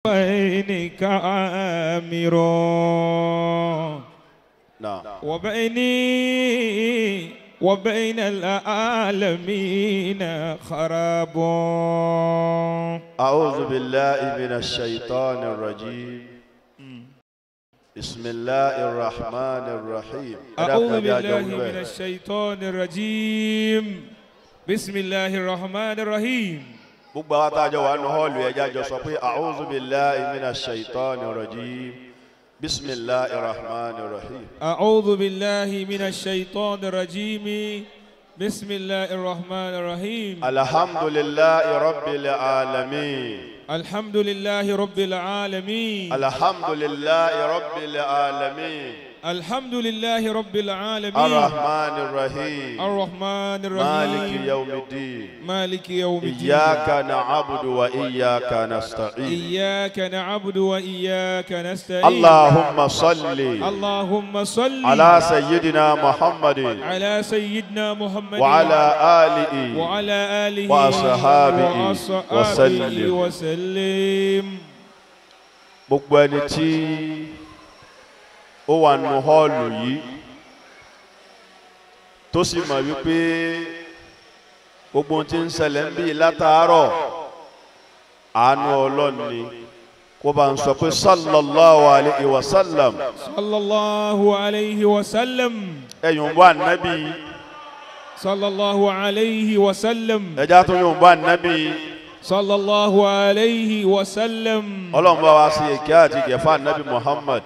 بينك عامر نعم وبيني وبين العالمين خراب. أعوذ بالله من الشيطان الرجيم. بسم الله الرحمن الرحيم. أعوذ بالله من الشيطان الرجيم. بسم الله الرحمن الرحيم. Gbogbo àwọn tá a jọ wà nù họ́ọ̀lù ẹja jọ sọ pé أعوذ بالله من الشيطان الرجيم. بسم الله الرحمن الرحيم. أعوذ بالله من الشيطان الرجيم. بسم الله الرحمن الرحيم. الحمد لله رب العالمين. الحمد لله رب العالمين. الحمد لله رب العالمين. الحمد لله رب العالمين. الرحمن الرحيم. الرحمن الرحيم. مالك يوم الدين. مالك يوم الدين. إياك نعبد وإياك نستعين. إياك نعبد وإياك نستعين. اللهم صل. اللهم صل على سيدنا محمد. على سيدنا محمد وعلى آله وعلى آله وأصحابه وسلم. وسلم. Gbogbo ẹni tí ó wà nù họ́ọ̀lù yìí tó sì mọ̀ wípé gbogbo ohun tí ń ṣẹlẹ̀ ń bí látàárọ̀ àánú Ọlọ́run ni kó bá ń sọ pé sallallahu alayhi wa sallam. Sallallahu alayhi wa sallam. Ẹ̀yùn bá nábì. Sallallahu alayhi wa sallam. Ẹja tó yùn bá nábì. Sallallahu alayhi wa sallam. Ọlọ́run bá wa sí èké àti ìgẹ̀fà nábì Muhammad.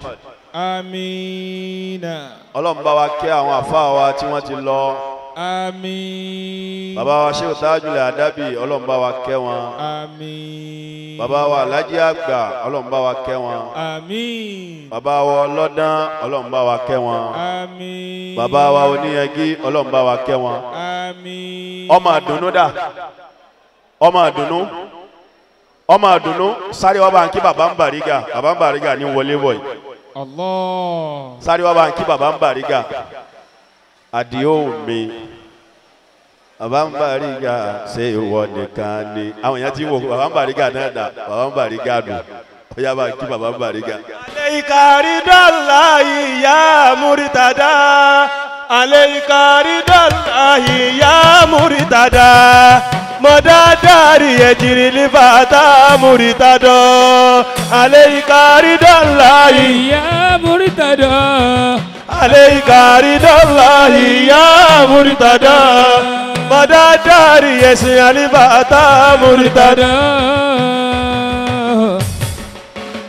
Amina. Ọlọ́run bá wa kẹ́ àwọn àfáà wa tí wọ́n ti lọ. Àmín. Bàbá wa Sheikh Tajul Adabi Ọlọ́run bá wa kẹ́ wọn. Àmín. Bàbá wa Alhaji Àgbà Ọlọ́run bá wa kẹ́ wọn. Àmín. Bàbá wa Ọlọ́dán Ọlọ́run bá wa kẹ́ wọn. Àmín. Bàbá wa Oníyangi Ọlọ́run bá wa kẹ́ wọn. Àmín. Ọmọ àdùnnú dà, ọmọ àdùnnú, ọmọ àdùnnú sáré wá bá ń kí bàbá ń Bàrígà, bàbá ń Bàrígà ní wọlé bọ̀ yìí. Allah. Sáré wá bá ń kí bàbá ń Bàrígà. Àdìó mi bàbá ń Bàrígà ṣe ìwọ nìkan ni. Àwọn èèyàn ti ń wò bàbá ń Bàrígà náà dà, bàbá ń Bàrígà dùn. Ó yá bá ń kí bàbá ń Bàrígà. Alayka ridallahi ya muritada. Alayka ridallahi ya muritada. Mọ̀dádàrí ẹ̀jìrì lífàtà múrítàdọ́. Alayka ridallahi ya muritada. Alayka ridallahi ya muritada. Mọ̀dádàrí ẹ̀sìn àlífàtà múrítàdọ́.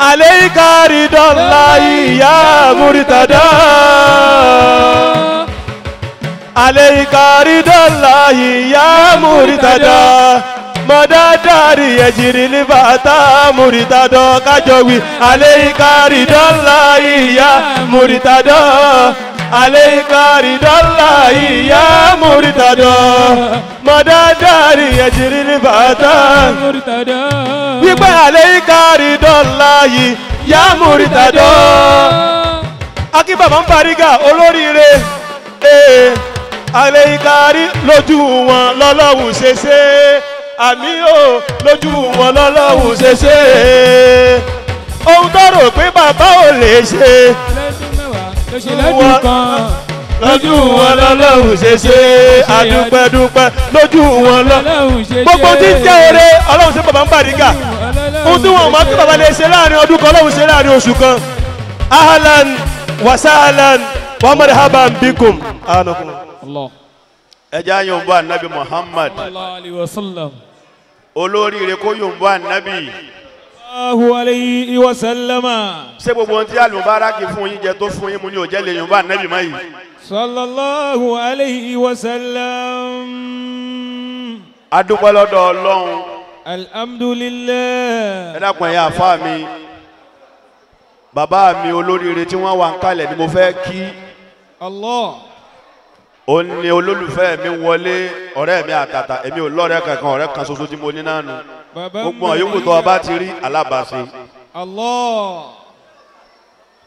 Alayka ridallahi ya muritada. Alayka ridallahi ya muritada. Mọ̀dádàrí ẹ̀jìrì lífàtà múrítàdọ́. Kájọwí alayka ridallahi ya muritada. Alayka ridallahi ya muritada. Mọ̀dádàrí ẹ̀jìrì lífàtà muritada. Wípé alayka ridallahi ya muritada. Akíbàbá ń Bàrígà olóríire. Àlèkàrí lójú wọn lọ́lọ́hùn ṣe ṣe. Àmì ò lójú wọn lọ́lọ́hùn ṣe ṣe. Ohun tó rò pé bàbá ò lè ṣe. Lójú wọn lọ́lọ́hùn ṣe ṣe. Àdúpẹ́dúpẹ́ lójú wọn lọ́lọ́hùn ṣe ṣe. Gbogbo tí ń jẹ́ oore Ọlọ́run ṣe bàbá ń Bàrígà. Ohun tí wọn mọ̀ pé bàbá lè ṣe láàrin ọdún kan Ọlọ́run ṣe láàrin oṣù kan. Ahlan wa sahlan wa marhaban bikum. Allah. Ẹja yóò bá Nabi Muhammad. Sallallahu alayhi wa sallam. Olóríire kó yóò bá Nabi. Sallallahu alayhi wa sallama. Ṣé gbogbo ohun tí Al-Mubaraki fún yín jẹ tó fún yín mu ní òjẹ́ lè yóò bá Nabi mọ́ yìí? Sallallahu alayhi wa sallam. A dúpẹ́ lọ́dọ̀ Ọlọ́run. Alhamdulillah. Ẹ dákun ẹ̀yin àfáà mi. Bàbá mi olóríire tí wọ́n wà ń kalẹ̀ ni mo fẹ́ kí. Allah. Ó ní olólùfẹ́ mi wọlé ọ̀rẹ́ mi àtàtà èmi ò lọ́rẹ́ kankan ọ̀rẹ́ kan ṣoṣo tí mo ní náà nù. Gbogbo àyókù tó o bá ti rí alábàáṣe. Allah.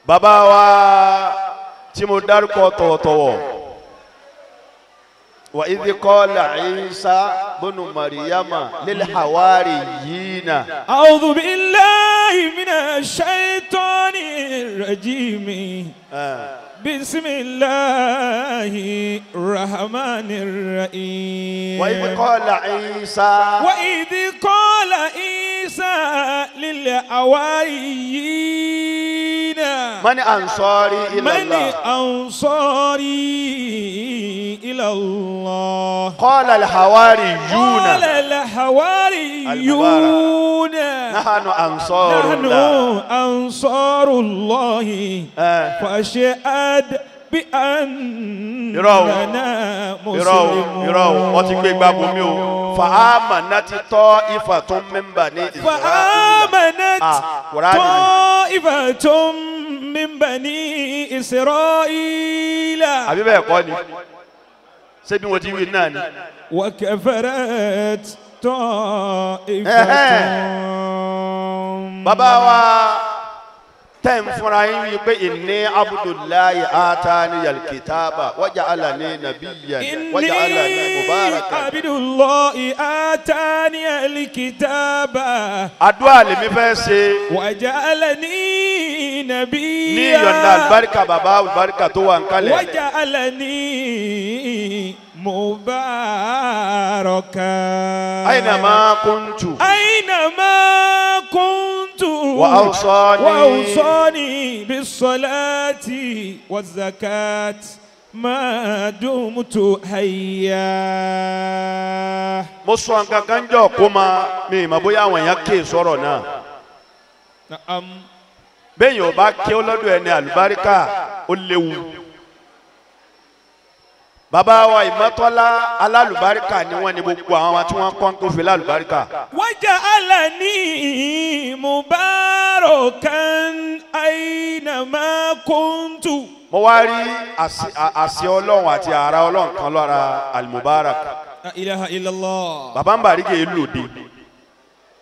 Bàbá wa tí mo dárúkọ tọ̀wọ̀tọ̀wọ̀ Wa idh qala Isa bunu Maryama lil hawariyina. A'udhu billahi. بالله من الشيطان الرجيم بسم الله الرحمن الرحيم وإذ قال عيسى وإذ قال عيسى للحواريين من أنصاري إلى من الله أنصاري إلى الله قال الحواريون قال الحواريون نحن أنصار نحن الله أنصار الله فاشهد Irọ́ o. بأننا Irọ́ o, irọ́ o, wọ́n ti gbé gbàgbọ́ mi o. فآمنت طائفة من بني إسرائيل فآمنت Ah, Kùránì ni. طائفة من بني إسرائيل Àbí bẹ́ẹ̀ kọ́ ni? Ṣé bí wọ́n ti wí náà ni? وكفرت طائفة. Bàbá wa tẹ́ ń fúnra yín wí pé inni Abdullahi atani al-kitaba waja'alani nabiyyan waja'alani إني mubarakan. عبد الله آتاني الكتاب Àdúrà lèmi fẹ́ ṣe وجعلني ní نبيا ìyọ̀ǹda àlùbáríkà bàbá àlùbáríkà tó wà ń kalẹ̀. وجعلني مباركا Aynama kuntu أينما كنت وأوصاني وأوصاني بالصلاة والزكاة ما دمت حيا. Mo sọ nǹkan kan jọ kó ma mi mà bóyá àwọn èèyàn ké sọ̀rọ̀ náà. نعم Bẹ́ẹ̀ yóò bá ké lọ́dọ̀ ẹni àlùbáríkà ó léwu. Bàbá wa Ìmọ́tọ́lá alálùbáríkà ni wọ́n ní gbogbo àwọn tí wọ́n kọ́ ń tó fi lálùbáríkà. وجعلني مباركا أينما كنت. Mo wá rí àṣẹ Ọlọ́run àti àrà Ọlọ́run kan lára Al-Mubarak. لا إله إلا الله. Bàbá ń bàrígè lòdì.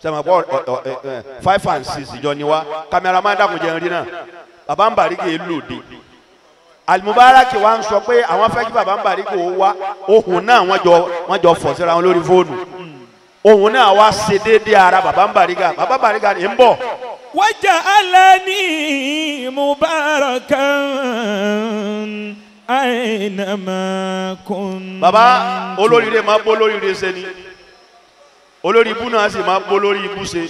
Sẹ́mi àpọ̀ 5 and 6 ìjọ ni wá. Kameraman dákun jẹun rí náà. Bàbá ń bàrígè lòdì. Al-Mubarak wa ń sọ pé àwọn fẹ́ kí bàbá ń bàrígè ó wá. Ohùn náà wọ́n jọ fọ̀ síra wọn lórí fóònù. Ohùn náà wá ṣe déédéé ara bàbá ń bàrígà. Bàbá bàrígà ni ń bọ̀. وجعلني مباركا أينما كنت. Bàbá olóríire máa bó lóríire ṣe ni. Olórí ibú náà sì máa bó lórí ibú ṣe.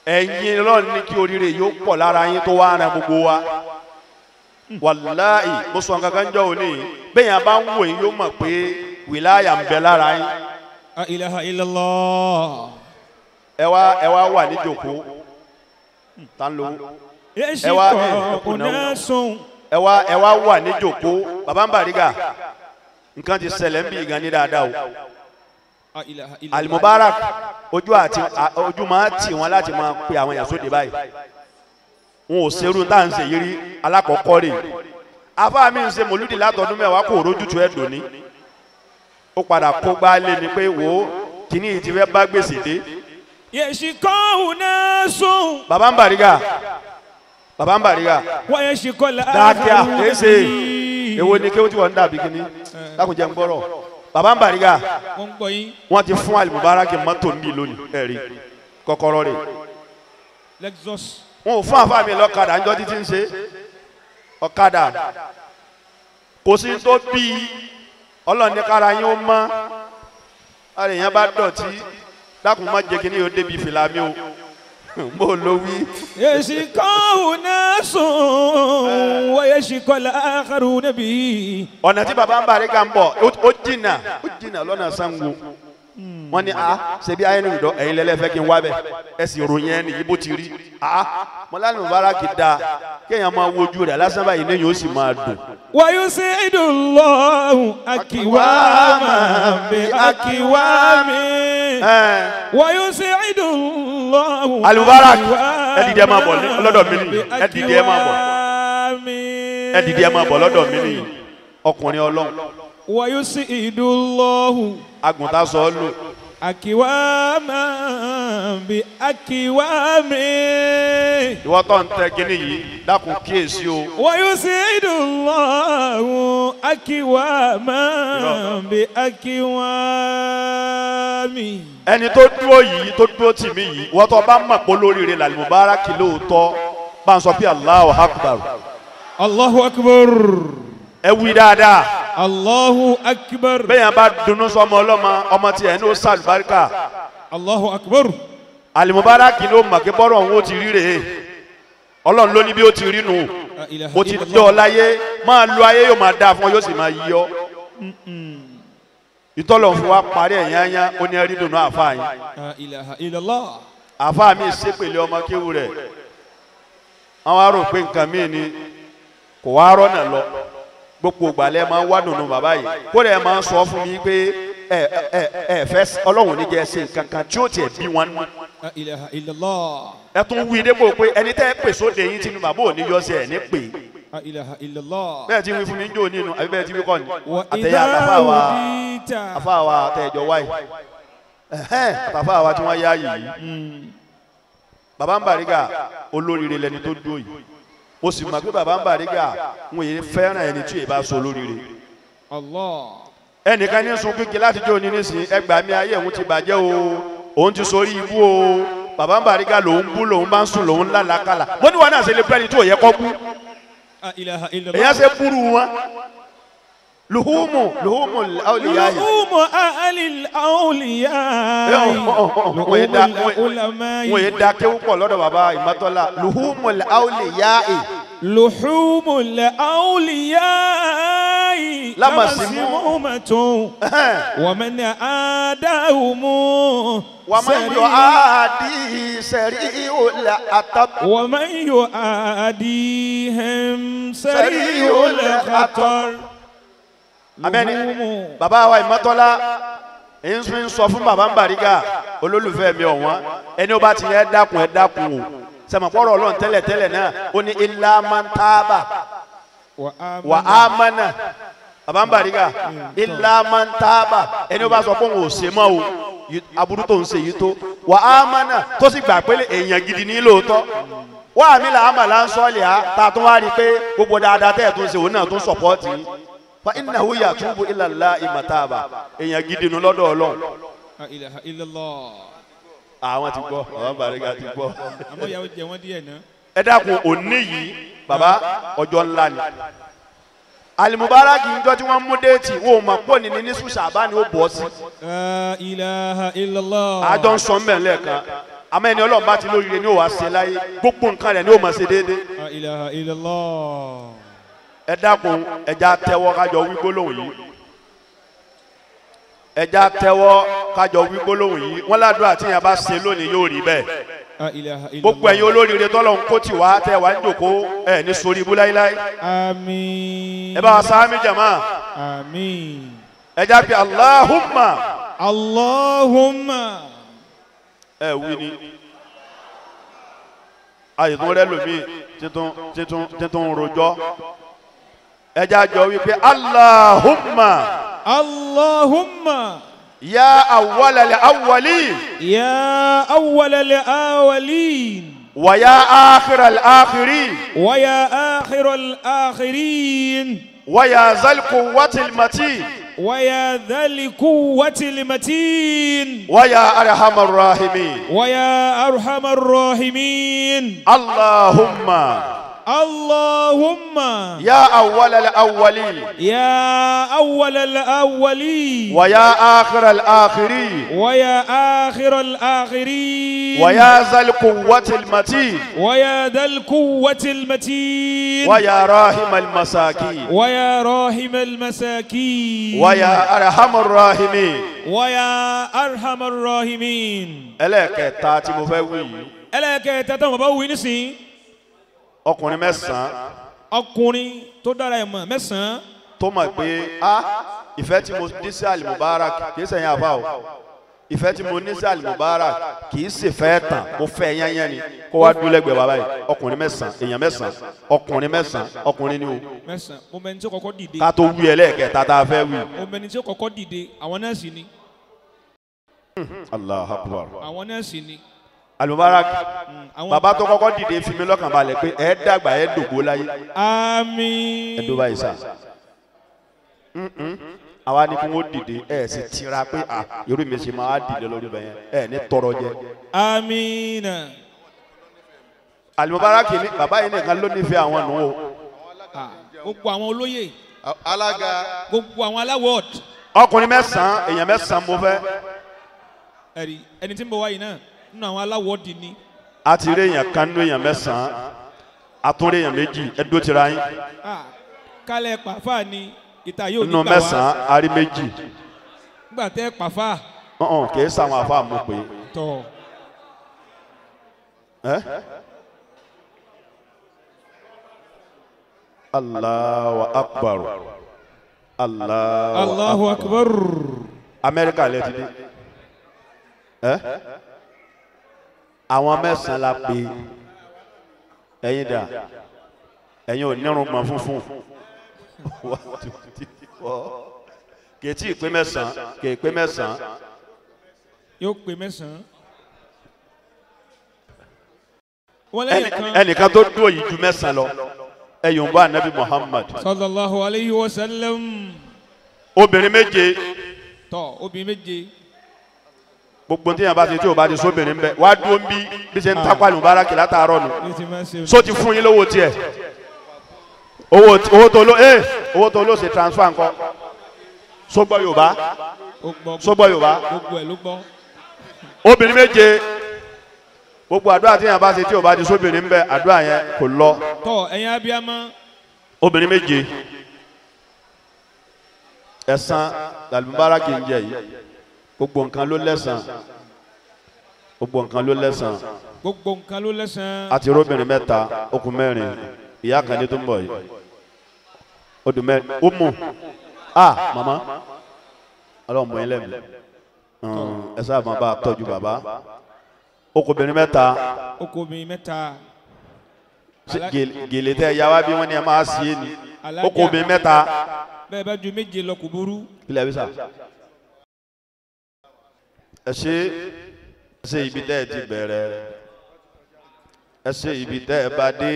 Ẹ̀yin Ọlọ́run ní kí oríire yóò pọ̀ lára yín tó wá ran gbogbo wa. Wàláì mo sọ nǹkan kan jọ òní. Bẹ́ẹ̀ yẹn bá ń wò yín yóò mọ̀ pé wìláyà ń bẹ lára yín. لا إله إلا الله. Ẹ wá wà ní jòkó. Tá ń lo يشقى أناس. ẹ wá wà ní jòkó. Bàbá ń bàrígà. Nǹkan ti ṣẹlẹ̀ ń bí ìgan ní dáadáa o. لا إله إلا الله. Al-Mubarak ojú àti ojú máa tì wọ́n láti máa pe àwọn èèyàn sóde báyìí. Wọn ò ṣerú tá à ń ṣe yìí rí alákọ̀ọ́kọ́ rè. Afá mi ń ṣe mòlúdì látọdún mẹ́wàá kò rójútu ẹ̀ dòní. Ó padà kó gbálé ni pé wò ó kíní yìí ti fẹ́ bá gbèsè dé. يشقى أناس. Bàbá ń bàrígà. Bàbá ń bàrígà. ويشقى Dákíá الآخرون. èsè èwo ni kéwú tí wọ́n ń dàbí kíní lákùnjẹ́ ń gbọ́rọ̀. Bàbá ń bàrígà. Wọ́n ń gbọ́ yín. Wọ́n ti fún Al-Mubarak mọ́tò mi lónìí ẹ̀rí kọ́kọ́rọ́ rẹ̀. Lexus. Wọn ò fún àfáà mi lọ́kadà ńjọ́ títí ń ṣe ọ̀kadà kò sí tó bí Ọlọ́run ní kára yín ó mọ́ ara èèyàn bá dọ̀tí dákun má jẹ́ kí ni yóò débi fìlà mi o mo ló wí. يشقى أناس ويشقى الآخرون به. Ọ̀nà tí bàbá ń bàrígà ń bọ̀ ó jìnnà lọ́nà Ṣàngó. Wọ́n ní a ṣebí ayélujára ẹ̀yin lẹ́lẹ́fẹ́ kí n wá bẹ̀ ẹ sì ròyìn ẹni yìí bó ti rí a mọ̀lánù Mubarak da kéèyàn máa wojú rẹ̀ lásán báyìí ní yóò sì máa dùn. ويسعد الله أكواما بأكوام. ويسعد الله Al-Mubarak ẹ dìde ẹ máa bọ̀ lọ́dọ̀ mi nìyí ẹ dìde ẹ máa bọ̀ ẹ dìde ẹ máa bọ̀ lọ́dọ̀ mi nìyí ọkùnrin Ọlọ́run. ويسعد الله Àgùntàn sọ ọ́ lò. أكواما بأكوام. Ìwọ tó ń tẹ kínní yìí dákun kíyèsí o. ويسعد الله أكواما بأكوام. Ẹni tó dúró yìí tó dúró tì mí yìí wọ́n tó bá mọ̀ pé olóríire l'Al-Mubaraki lóòótọ́ bá ń sọ pé Allahu Akbar. Allahu Akbar. Ẹ wí dáadáa. Allahu Akbar. Bẹ́ẹ̀ yẹn bá dunnú sọmọ ọlọ́mọ ọmọ tiẹ̀ ní ó sàlùbáríkà. Allahu Akbar. Al-Mubaraki ló mọ̀ pé bọ́rọ̀ òun ó ti rí rèé. Ọlọ́run ló ní bí ó ti rí nù. Mo ti dọ́ ọ láyé máa lo ayé yóò máa dáa fún ọ yóò sì máa yí ọ. Ìtọ́lọ̀ fún wa parí ẹ̀ yányá ó ní ẹrí dùnú àáfàá yín. La ilaha illallah. Àáfàá mi ṣépèlé ọmọ kéwù rẹ̀. Àwọn arò pé nǹkan míì ni kò wá rọ́nà lọ. Gbogbo ìgbàlẹ̀ máa ń wá dùnú bàbá yìí. Kódà ẹ máa ń sọ fún mi pé ẹ ẹ ẹ fẹ́ Ọlọ́run ní jẹ́ ṣe nǹkan kan tí ó tiẹ̀ bí wọn nú. La ilaha illallah. Ẹ tún wí dépò pé ẹni tẹ́ ẹ pè sóde yín tinú bàbá ò ní yọ sí ẹ ní pè. La ilaha illallah. Bẹ́ẹ̀ ti wí fún mi ń jò nínú àbí bẹ́ẹ̀ ti wí kọ́ ni. Àtẹ̀yà àtàfà wa àtẹ̀jọ wáyé. Àtàfà wa tí wọ́n yá yìí. Bàbá ń Bariga olóríire lẹni tó dúró yìí. Mo sì mọ̀ pé bàbá ń Bariga ń yé fẹ́ràn ẹni tí èèbá so olóríire. Allah. Ẹnìkan ní sun kíkì láti jó ní nísìnyí ẹgbàá mi ayé òun ti bàjẹ́ o òun ti sórí ibú o bàbá ń Bariga lòun bú lòun bá ń sùn lòun lálàkàlà mo ní wọn náà ṣe lè pẹ́ni tí ò yẹ kọ́ bú. Èyàn ṣe búrú wọn. Luhumu luhumu awliya. Luhumu awliya. Wọ́n yé da kéwú pọ̀ lọ́dọ̀ bàbá Ìmọ́tọ́lá. Luhumu awliya. Luhumu awliya. Lamasimumatun. Wa man adahumu. Wa man yu'adi sari'ul atab. Wa man yu'adihim sari'ul khatar. Abẹ́ni bàbá wa Ìmọ́tọ́lá ń sọ fún bàbá ń Bariga olólùfẹ́ mi ọ̀wọ́n ẹni ó bá ti yẹ dákun ẹ dákun o sẹ̀mọ̀pọ̀rọ̀ ọlọ́run tẹ́lẹ̀ tẹ́lẹ̀ náà ó ní illa man taba wa amana bàbá ń Bariga illa man taba ẹni ó bá sọ pé òun ò ṣe mọ́ o aburú tó ń ṣe yìí tó wa amana tó sì gbà pé èèyàn gidi ní lóòótọ́ wà mí là á mà là ń sọ́ọ̀lì á ta tó wá rí i pé gbogbo dáadáa tẹ́ ẹ̀ tó ń ṣe òun náà tó ń sọ̀pọ́ọ̀tì fa innahu yatubu ila Allahi mataba èèyàn gidi nu lọ́dọ̀ Ọlọ́run. La ilaha illallah. Àwọn ti gbọ́ bàbá Bariga ti gbọ́. Àmọ́ ìyàwó jẹ wọ́n díẹ̀ náà. Ẹ dákun òní yìí bàbá ọjọ́ ńlá ni. Al-Mubaraki njọ́ tí wọ́n mú déètì wo mọ̀ pọ̀ ní ní sùsàbá ni ó bọ̀ sí. La ilaha illallah. Àjọ ń sọ mbẹ̀ lẹ́ẹ̀kan àmọ́ ẹni Ọlọ́run bá ti lóríire ni ó wàá ṣe láyé gbogbo nǹkan rẹ̀ ni ó máa ṣe déédéé. La ilaha illallah. Ẹ dákun ẹja tẹ́wọ́ kájọ wí gbólóhùn yìí ẹja tẹ́wọ́ kájọ wí gbólóhùn yìí wọ́n ládùúgbò àti yẹn bá ṣe lónìí yóò rí bẹ́ẹ̀ gbogbo ẹ̀yin olóríire tọ́lọ́hun kó tì wá tẹ́ wá ń jòkó ẹ̀ ní sórí ibú láíláí. Àmín. Ẹ bá wa sáámi jàmá. Àmín. Ẹja bí Allahumma. Allahumma. Ẹ wí ni àyètún rẹ lómi títún títún títún rojọ́. Ẹja jọ wípé Allahumma. Allahumma. Ya awwalal awwalin. Ya awwalal awwalin. Wa ya akhiral akhirin. Wa ya akhiral akhirin. Wa ya zal quwwatil matin. Wa ya dhal quwwatil matin. Wa ya arhamar rahimin. Wa ya arhamar rahimin. Allahumma. Allahumma. Ya awwalal awwalin. Ya awwalal awwalin. Wa ya akhiral akhirin. Wa ya akhiral akhirin. Wa ya zal quwwatil matin. Wa ya dhal quwwatil matin. Wa ya rahimal masakin. Wa ya rahimal masakin. Wa ya arhamar rahimin. Wa ya arhamar rahimin. Ẹlẹ́kẹta tí mo fẹ́ wí yìí. Ẹlẹ́kẹta tí mo bá wí nísìnyí. Ọkùnrin mẹ́sàn-án. Ọkùnrin tó dára ẹ̀ mọ̀ mẹ́sàn-án. Tó mọ̀ pé a ìfẹ́ tí mo ní sí Al-Mubarak kì í sẹ̀yìn àfa o ìfẹ́ tí mo ní sí Al-Mubarak kì í sì fẹ́ tàn mo fẹ́ yányán ni kó wá dúró lẹ́gbẹ̀ẹ́ bàbá yìí ọkùnrin mẹ́sàn-án èèyàn mẹ́sàn-án ọkùnrin mẹ́sàn-án ọkùnrin ni o. Mẹ́sàn-án mo mẹni tí ó kọ́kọ́ dìde. Ká tó wí ẹlẹ́ẹ̀kẹta tá a fẹ́ wí. Mo mẹni tí ó kọ́kọ́ dìde àwọn náà sì ni. Allahu Akbar. Àwọn náà sì ni. Al-Mubarak bàbá tó kọ́kọ́ dìde fi mi lọ́kàn balẹ̀ pé ẹ dàgbà ẹ dògbó láyé. Àmín. Ẹ dó báyìí sá. Àwa ni kí wọ́n dìde ẹ̀ sì tira pé à irú mi ṣe máa dìde lórí bẹ́yẹn ẹ̀ ní tọrọ jẹ. Amiina. Al-Mubarak ni bàbá yìí nìkan ló nífẹ̀ẹ́ àwọn nù o. Gbogbo àwọn olóyè. Alága. Gbogbo àwọn aláwọ̀d. Ọkùnrin mẹ́sàn-án èèyàn mẹ́sàn-án mo fẹ́. Ẹ̀rí ẹni tí ń bọ̀ wáyìí náà nínú àwọn aláwọ̀dì ni. A ti rí èèyàn kan nínú èèyàn mẹ́sàn-án a tún rí èèyàn méjì ẹ dúró tira yín. Kálẹ̀ pàfà ni ìta yóò ní nínú gbà wá. Mẹ́sàn-án a rí méjì. Nígbà tẹ́ pàfà. Ọ̀hún kì í sàwọn àfa mú pé. Tọ̀. Allahu akbar. Allahu akbar. Amẹ́ríkà lẹ ti dé. Àwọn mẹ́sàn-án la pè ẹ̀yin dà ẹ̀yin ò nírun gbọ̀n funfun. Kì í tí ì pé mẹ́sàn-án kì í pé mẹ́sàn-án. Yóò pé mẹ́sàn-án. Ẹnìkan tó dúró yìí ju mẹ́sàn-án lọ. Ẹ̀yin bá Nabi Muhammad. Sallallahu alayhi wa sallam. Obìnrin méje. Tọ́ obìnrin méje. Gbogbo tí yẹn bá ti tí o bá ti sóbìnrin bẹ wá dúró ń bí bí ṣe ń takọ Al-Mubarak látàárọ̀ nù. So ti fún yín lówó tiẹ̀. Owó tó ló owó tó ló ṣe transfer ńkọ́. Sógbọ́ Yorùbá. Sógbọ́ Yorùbá. Obìnrin méje. Gbogbo àdúrà tí yẹn bá ṣe tí o bá ti sóbìnrin bẹ àdúrà yẹn kò lọ. Tọ ẹ̀yin abiyamọ. Obìnrin méje. Ẹ̀san Al-Mubarak ń jẹ yìí. Gbogbo nǹkan ló lẹ́san. Gbogbo nǹkan ló lẹ́san. Gbogbo nǹkan ló lẹ́san. A ti róbìnrin mẹ́ta, okùn mẹ́rin, ìyá kan ní tó ń bọ̀ yìí. Odò mẹ́rin, ó mú. Ah màmá, Ọlọ́run bọ̀ yín lẹ́nu. Ẹ sábà máa bá a tọ́jú bàbá. Okùnrin mẹ́ta. Okùnrin mẹ́ta. Gèlè tẹ ya wá bí wọ́n ní ẹ máa ṣe é ni. Okùnrin mẹ́ta. Bẹ́ẹ̀ bá ju méje lọ kò burú. Ilẹ̀ bí sà. Ẹ ṣe ṣe ibi tẹ́ ẹ ti bẹ̀rẹ̀. Ẹ ṣe ibi tẹ́ ẹ bá dé.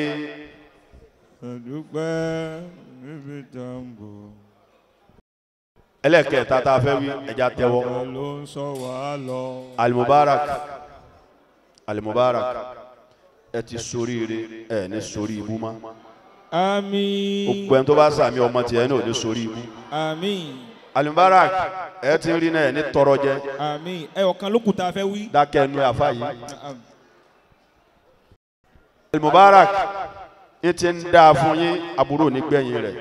Ẹ̀dúpẹ́ níbi tá ń bọ̀. Ẹlẹ́kẹ̀ẹ́ta tá a fẹ́ wí ẹja tẹ́wọ́. Ló ń sọ wàá lọ. Al-Mubarak. Al-Mubarak ẹ ti ṣoríire ẹ ní sórí ibú mọ́. Àmín. Gbogbo ẹni tó bá sàmì ọmọ tiẹ̀ ní ò ní sórí ibú. Àmín. Al-Mubarak ẹ ti rí náà ẹ ní tọrọ jẹ. Àmín. Ẹ ọ̀kan ló kù tá a fẹ́ wí. Dákẹ́ ẹnu àfa yìí. Al-Mubarak ẹ ti ń dáa fún yín aburú ní gbẹ̀yìn rẹ̀.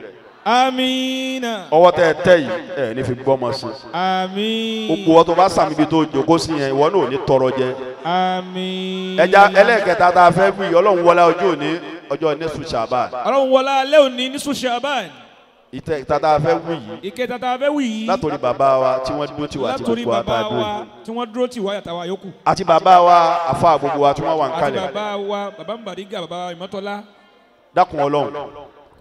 Àmín. Ọwọ́ tẹ ẹ tẹ́ yìí ẹ ní fi gbọ́mọ sí. Àmín. Gbogbo ọtọ bá sàmì ibi tó jókòó sí yẹn ìwọ náà ò ní tọrọ jẹ. Àmín. Ẹja ẹlẹ́ẹ̀kẹta tá a fẹ́ wí Ọlọ́run wọlá ọjọ́ òní ọjọ́ nísù Ṣàbán. Ọlọ́run wọlá alẹ́ òní nísù Ṣàbán. Ìtẹ̀ta tá a fẹ́ wí yìí. Ìkẹta tá a fẹ́ wí yìí. Látòrí bàbá wa tí wọ́n dúró tiwa àti gbogbo wa tá a dúró yìí. Látòrí bàbá wa tí wọ́n dúró tiwa àtàwa yòókù. Àti bàbá wa àfa gbogbo wa tí wọ́n wà ń kalẹ̀. Àti bàbá wa bàbá Mbàrígà bàbá Ìmọ́tọ́lá. Dákun Ọlọ́run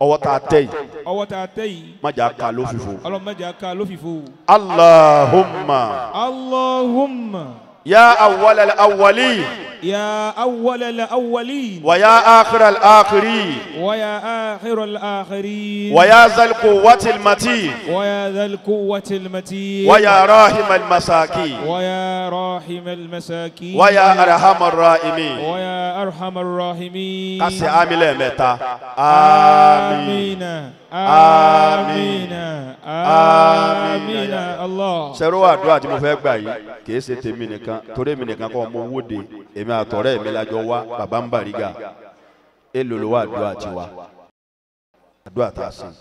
ọwọ́ tá a tẹ́ yìí. Ọwọ́ tá a tẹ́ yìí. Má jà ká lófìfo. Ọlọ́run má jà ká lófìfo. Allahumma. Allahumma. Ya awwal al-awwalin. Ya awwal al-awwalin. Wa ya akhir al-akhirin. Wa ya akhir al-akhirin. Wa ya zal quwwati al-matin. Wa ya zal quwwati al-matin. Wa ya rahim al-masakin. Wa ya rahim al-masakin. Wa ya arham ar-rahimin. Wa ya arham ar-rahimin. Kasi amile mẹ́ta. Àmín. Àmín. Àmín. Allah. Sẹ́rú àdúrà tí mo fẹ́ gbà yìí kì í ṣe tèmi nìkan torí èmi nìkan kọ́ mo wóde èmi àtọ̀rẹ́ mi lájọ wá bàbá ń Bàrígà èlò ló wà àdúrà tiwa àdúrà tá a sìn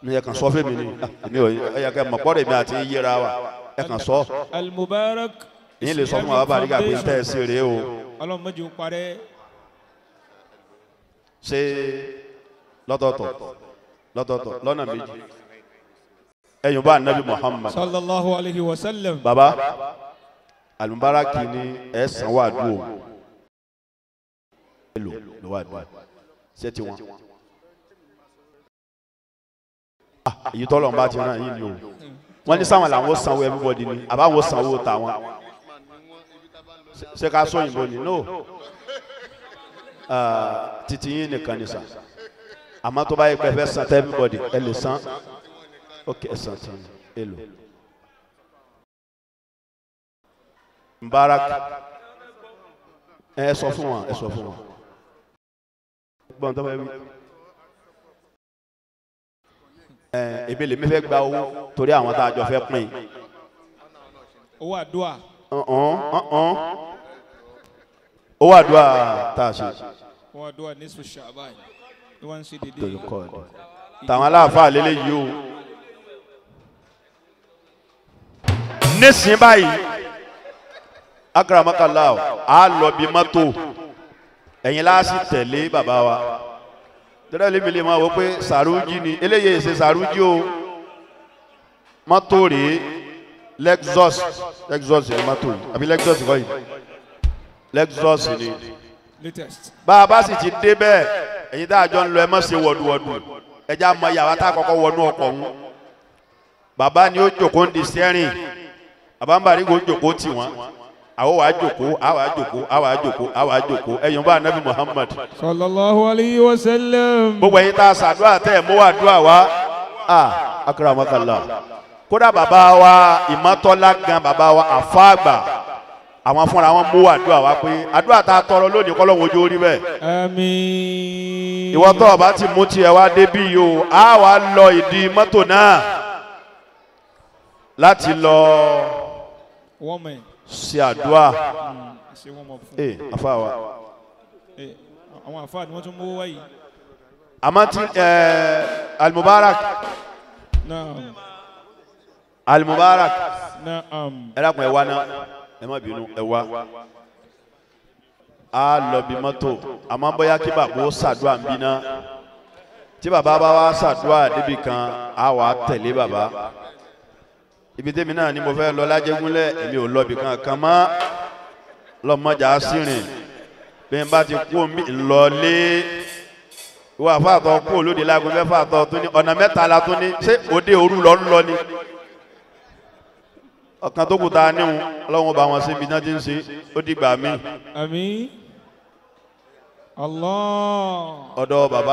ní ẹ kàn sọ fún mi ni èmi ò ẹ kàn mọ̀ pọ́nrẹ́ mi àti yíra wa ẹ kàn sọ. Al-Mubarak. Yín lè sọ fún bàbá Bàrígà pé tẹ́ ẹ sí rèé o. Ọlọ́run má jẹ́ ó parẹ́. Ṣé lọ́tọ̀ọ̀tọ̀ lọ́tọ̀ọ̀tọ̀ lọ́nà méjì ẹ̀yin bá Nabi Muhammad sallallahu alayhi wa sallam. Baba Al-Mubarak ni ẹ san wà dùn o èlò ló wà dùn ṣé tiwọn. Èyí tọ́lọ̀ ń bá ti ràn yín ni o wọ́n ní sáwọn làwọn sanwó everybody ni àbáwọn sanwó tàwọn ṣé ká sóyìnbó ni no titi yín nìkan ni sà àmọ́ tó bá yẹ pé ẹ fẹ́ san tẹ́ everybody ẹ lè san. Ok, ẹ̀sán tí èlò. Mubarak ẹ sọ fún wọn, ẹ sọ fún wọn. Gbọ́n tó fẹ́ wí. Ẹ èmi lèmi fẹ́ gba owó torí àwọn tá a jọ fẹ́ pín. Owó àdúrà. Owó àdúrà tá a ṣe. Owó àdúrà ní sùn ṣàbáyé ni wọ́n ń ṣe dédé. Tàwọn aláàfáà lélẹ́yìí o. Nísìnyí báyìí akramakala a lọ bí mọ́tò ẹ̀yin láti tẹ̀lé bàbá wa tẹ́lẹ̀ lèmi lè máa wọ pé sàrújì ni eléyìí ṣe sàrújì o mọ́tò rèé Lexus Lexus ni mọ́tò yìí àbí Lexus kọ́ yìí Lexus ni bá a bá sì ti dé bẹ́ẹ̀ ẹ̀yin tá a jọ ń lọ ẹ má ṣe wọ̀dùwọ̀dù ẹ já mọ yàrá tá a kọ́kọ́ wọnú ọkọ̀ ń bàbá ni ó jòkó ń di sẹ́rìn bàbá ń bàrí kó jòkó tì wọ́n àwọn wàá jòkó àwọn àjòkó àwọn àjòkó àwọn àjòkó ẹ̀yin bá anabi Muhammad. Sallallahu alayhi wa sallam. Gbogbo ẹ̀yin tá a ṣàdúrà tẹ́ ẹ̀ mú wà dúrà wá a akramakallah kódà bàbá wa ìmọ̀tọ́lá gan bàbá wa àfáàgbà àwọn fúnra wọn mú wà dúrà wá pé àdúrà tá a tọrọ lónìí kọ́lọ́hún ojú orí bẹ́ẹ̀. Àmín. Ìwọ tó o bá ti mú tiẹ̀ wá débí yìí o a wà lọ ìdí mọ́tò náà láti lọ ṣe àdúrà. Ee afa wa. Àwọn afa ni wọ́n tún mú wáyé. Àmọ́ ti Al-Mubarak. Naam. Al-Mubarak. Naam. Ẹ dákun ẹ wá náà ẹ má bínú ẹ wá. A lọ bí mọ́tò àmọ́ bóyá kí bàbá ó ṣàdúrà ń bí náà tí bàbá bá wá ṣàdúrà débi kan a wà á tẹ̀lé bàbá. Ibi tẹ́mi náà ni mo fẹ́ lọ lájẹ́gúnlẹ̀ èmi ò lọ ibì kankan mọ́ lọ́mọdé á sì rìn bí n bá ti kú mi lọlé ìwọ àfàtọ̀ kú olóde láago mẹ́fà àtọ̀ tó ní ọ̀nà mẹ́ta la tó ní ṣé òde òru lọ ń lọ ni ọ̀kan tó kù tá a níhun ọlọ́run bá wọn ṣe ibi náà ti ń ṣe ó dìgbà mí. Àmín. Allah. Ọ̀dọ̀ bàbá.